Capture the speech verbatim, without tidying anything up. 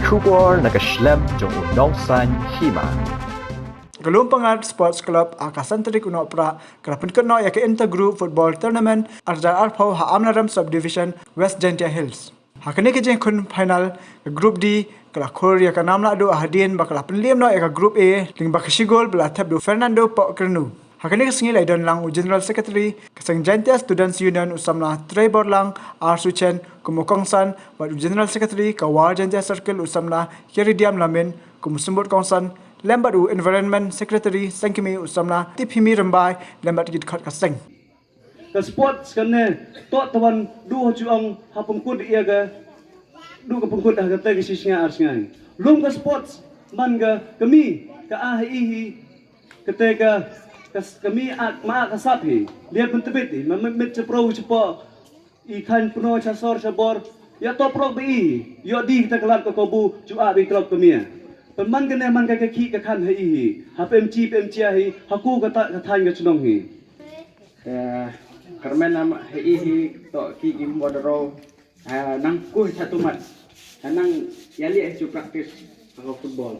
Khubor na ka shlem jong u nongsan hima. Ka Lumpyngngad Sports Club ha ka san tarik u Nohprah ka la pynkut noh ïa ka Intergroup Football Tournament ar hajar arphew ha Amlarem Subdivision, West Jaintia Hills. Ha kane ka jingkhun final ka Group D ka la khur ïa ka Namlahduh hadien ba ka la pynliem noh ïa ka Group A lyngba ka shi gol ba la thep da u Fernando Pohkyrnu. Ha kane ka sngi la don lang u General Secretary ka seng Jaintia Students Union u samla Trei Borlang R Suchen kum u kongsan, bad u General Secretary ka War Jaintia Circle u samla Kiridiam Lamin kum u symbud kongsan, lem bad u Environment Secretary seng kmie u samla Tiphimi Rymbai, lem bad ki dkhot ka seng. Ka sports kane toh tawon du ha ju ong ha pynkut ïa ka, du ka pynkut ha kata ka shi sngi ar sngi. Lum ka sports man ka kmie ka a ha i hi, kata ka, ka s-, kmie a ma a ka sap hi. Lia pyntbit hi ma mit mit chaprau chapo i khan pno cha sor cha bor. Ïa to prok ba i ïoh di kita ka lad ka kabu ju a ba i trok kmie. Pynman kane man ka ka khih ka khan ha i hi. Ha pem chi pem chia hi ha ku ka ta ka than ka chnong hi. Ka kyrmen am ha i hi to ki im bodro. Nang ku cha tumat. Nang ïa li ha ju practice ha ka football.